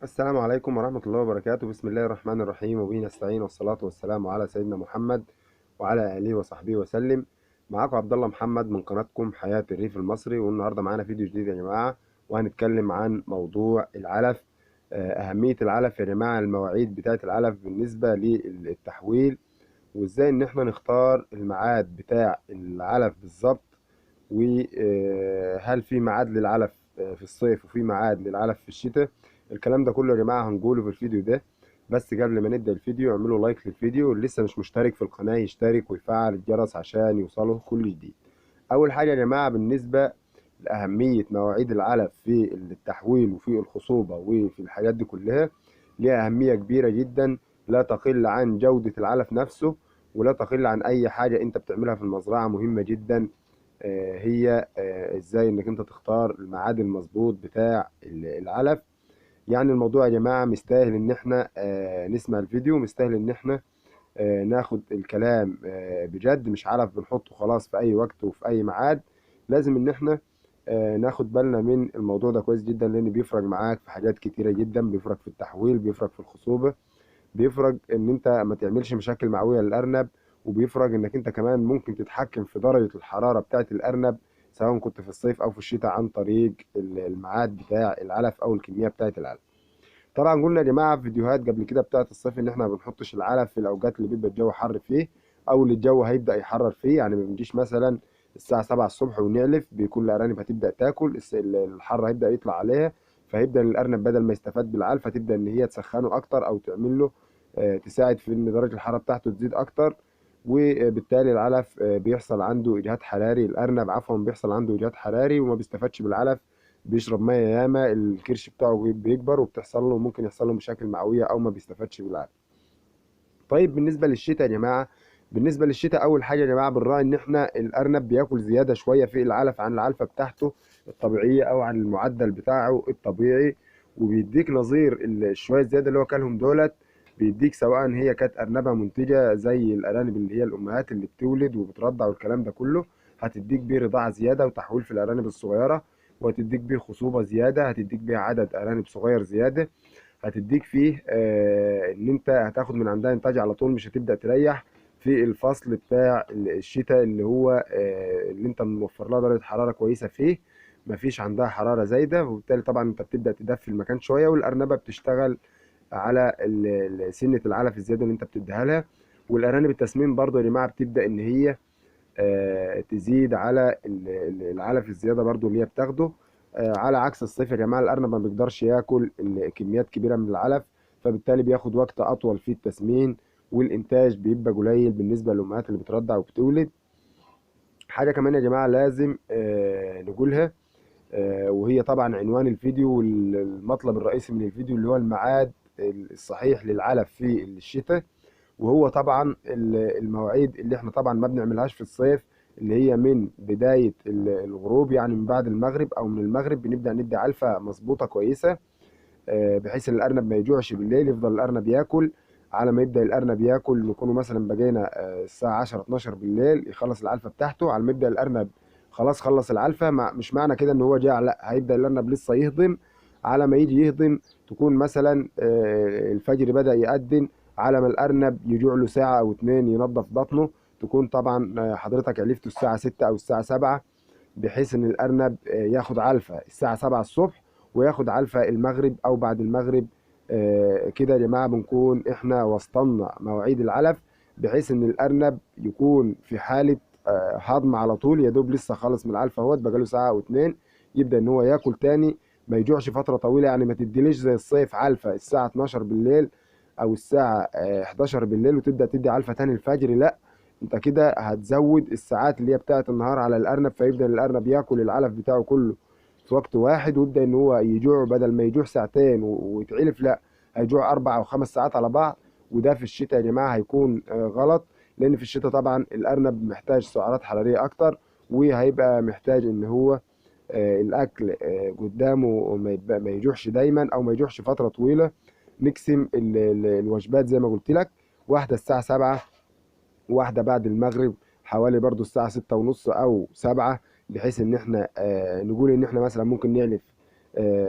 السلام عليكم ورحمة الله وبركاته. بسم الله الرحمن الرحيم، وبه نستعين، والصلاة والسلام على سيدنا محمد وعلى آله وصحبه وسلم. معاكم عبد الله محمد من قناتكم حياة الريف المصري، والنهارده معانا فيديو جديد يا جماعة، وهنتكلم عن موضوع العلف. أهمية العلف يا جماعة، المواعيد بتاعة العلف بالنسبة للتحويل، وازاي ان احنا نختار الميعاد بتاع العلف بالظبط، وهل في ميعاد للعلف في الصيف وفي ميعاد للعلف في الشتاء. الكلام ده كله يا جماعة هنقوله في الفيديو ده. بس قبل ما نبدأ الفيديو اعملوا لايك للفيديو، واللي لسه مش مشترك في القناة يشترك ويفعل الجرس عشان يوصله كل جديد. اول حاجة يا جماعة بالنسبة لأهمية مواعيد العلف في التحويل وفي الخصوبة وفي الحاجات دي كلها، ليها أهمية كبيرة جدا، لا تقل عن جودة العلف نفسه ولا تقل عن أي حاجة أنت بتعملها في المزرعة. مهمة جدا هي إزاي إنك أنت تختار الميعاد المظبوط بتاع العلف. يعني الموضوع يا جماعة مستاهل إن إحنا نسمع الفيديو، مستاهل إن إحنا ناخد الكلام بجد، مش علف بنحطه خلاص في أي وقت وفي أي ميعاد. لازم إن إحنا ناخد بالنا من الموضوع ده كويس جدا، لأن بيفرق معاك في حاجات كتيرة جدا، بيفرق في التحويل، بيفرق في الخصوبة، بيفرق إن أنت ما تعملش مشاكل معوية للأرنب، وبيفرق إنك أنت كمان ممكن تتحكم في درجة الحرارة بتاعة الأرنب سواء كنت في الصيف أو في الشتاء عن طريق الميعاد بتاع العلف أو الكمية بتاعة العلف. طبعا قلنا يا جماعة في فيديوهات قبل كده بتاعة الصيف إن إحنا ما بنحطش العلف في الأوقات اللي بيبقى الجو حر فيه أو اللي الجو هيبدأ يحرر فيه. يعني ما بنجيش مثلا الساعة 7 الصبح ونعلف، بيكون الأرانب هتبدأ تاكل، الحر هيبدأ يطلع عليها، فهيبدأ الأرنب بدل ما يستفاد بالعلف هتبدأ إن هي تسخنه أكتر أو تعمل له تساعد في إن درجة الحرارة بتاعته تزيد أكتر، وبالتالي العلف بيحصل عنده إجهاد حراري، الأرنب عفوا بيحصل عنده إجهاد حراري وما بيستفادش بالعلف، بيشرب مية ياما، الكرش بتاعه بيكبر وبتحصل له ممكن يحصل له مشاكل معوية أو ما بيستفادش بالعلف. طيب بالنسبة للشتاء يا جماعة، بالنسبة للشتاء أول حاجة يا جماعة بنراعي إن إحنا الأرنب بياكل زيادة شوية في العلف عن العلفة بتاعته الطبيعية أو عن المعدل بتاعه الطبيعي، وبيديك نظير الشوية الزيادة اللي هو كلهم دولت، بيديك سواء هي كانت أرنبة منتجة زي الأرانب اللي هي الأمهات اللي بتولد وبترضع والكلام ده كله، هتديك بيه رضاعة زيادة وتحويل في الأرانب الصغيرة، وهتديك بيه خصوبة زيادة، هتديك بيه عدد أرانب صغير زيادة، هتديك فيه إن أنت هتاخد من عندها إنتاج على طول، مش هتبدأ تريح في الفصل بتاع الشتاء اللي هو اللي أنت موفر لها درجة حرارة كويسة فيه، مفيش عندها حرارة زايدة، وبالتالي طبعا أنت بتبدأ تدفي المكان شوية، والأرنبة بتشتغل على سنة العلف الزيادة اللي انت بتديها لها. والأرانب التسمين برضو يا جماعة بتبدأ ان هي تزيد على العلف الزيادة برضو اللي هي بتاخده، على عكس الصيف يا جماعة الأرنب ما بيقدرش ياكل كميات كبيرة من العلف، فبالتالي بياخد وقت أطول في التسمين، والإنتاج بيبقى قليل بالنسبة للأمهات اللي بترضع وبتولد. حاجة كمان يا جماعة لازم نقولها، وهي طبعا عنوان الفيديو والمطلب الرئيسي من الفيديو، اللي هو الميعاد الصحيح للعلف في الشتاء، وهو طبعا المواعيد اللي احنا طبعا ما بنعملهاش في الصيف، اللي هي من بداية الغروب، يعني من بعد المغرب او من المغرب بنبدأ ندي علفة مظبوطة كويسة، بحيث ان الارنب ما يجوعش بالليل، يفضل الارنب ياكل. على ما يبدأ الارنب ياكل نكونوا مثلا بقينا الساعة 10 12 بالليل، يخلص العلفة بتاعته. على ما يبدأ الارنب خلاص خلص العلفة، مش معنى كده ان هو جاع، لا، هيبدأ الارنب لسه يهضم. على ما يجي يهضم تكون مثلا الفجر بدأ يأذن، على ما الأرنب يجوع له ساعة أو 2 ينظف بطنه، تكون طبعا حضرتك علفته الساعة 6 أو الساعة 7، بحيث إن الأرنب ياخد علفة الساعة 7 الصبح وياخد علفة المغرب أو بعد المغرب. كده يا جماعة بنكون إحنا وصلنا مواعيد العلف، بحيث إن الأرنب يكون في حالة هضم على طول، يا دوب لسه خالص من العلفة اهوت، بقاله ساعة أو 2، يبدأ إن هو ياكل تاني، ما يجوعش فترة طويلة. يعني ما تديليش زي الصيف علفة الساعة 12 بالليل أو الساعة 11 بالليل وتبدأ تدي علفة تاني الفجر، لا، أنت كده هتزود الساعات اللي هي بتاعة النهار على الأرنب، فيبدأ الأرنب ياكل العلف بتاعه كله في وقت واحد، ويبدأ إن هو يجوع، بدل ما يجوع ساعتين ويتعلف، لا، هيجوع 4 أو 5 ساعات على بعض. وده في الشتاء يا جماعة هيكون غلط، لأن في الشتاء طبعا الأرنب محتاج سعرات حرارية أكتر، وهيبقى محتاج إن هو الأكل قدامه ما يجوعش دايما أو ما يجوعش فترة طويلة. نقسم الوجبات زي ما قلت لك، واحدة الساعة 7، واحدة بعد المغرب حوالي برضو الساعة 6:30 أو 7، بحيث إن إحنا نقول إن إحنا مثلا ممكن نعلف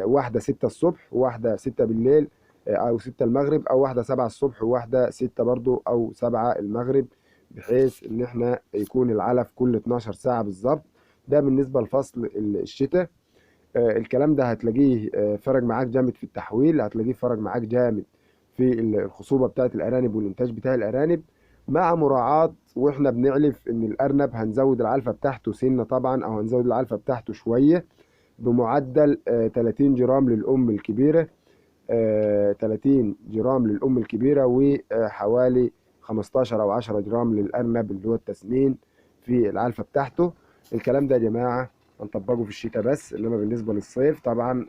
واحدة 6 الصبح وواحدة 6 بالليل او 6 المغرب، او واحدة 7 الصبح وواحدة 6 برضو او 7 المغرب، بحيث ان احنا يكون العلف كل 12 ساعة بالظبط. ده بالنسبة لفصل الشتاء. الكلام ده هتلاقيه فرق معاك جامد في التحويل، هتلاقيه فرق معاك جامد في الخصوبة بتاعت الأرانب والإنتاج بتاع الأرانب، مع مراعاة واحنا بنعلف ان الأرنب هنزود العلفة بتاعته سنة طبعا، او هنزود العلفة بتاعته شوية بمعدل 30 جرام للأم الكبيرة، 30 جرام للأم الكبيرة، وحوالي 15 أو 10 جرام للأرنب اللي هو التسمين في العلفة بتاعته. الكلام ده يا جماعة هنطبقه في الشتاء بس، انما بالنسبة للصيف طبعا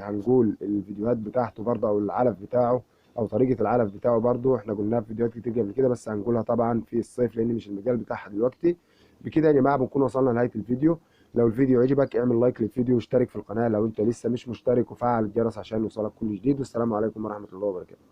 هنقول الفيديوهات بتاعته برضه، او العلف بتاعه او طريقه العلف بتاعه برضه احنا قلناها في فيديوهات كتير قبل كده، بس هنقولها طبعا في الصيف لان مش المجال بتاعها دلوقتي. بكده يا جماعة بنكون وصلنا لنهاية الفيديو. لو الفيديو عجبك اعمل like للفيديو واشترك في القناة لو انت لسه مش مشترك، وفعل الجرس عشان يوصلك كل جديد. والسلام عليكم ورحمة الله وبركاته.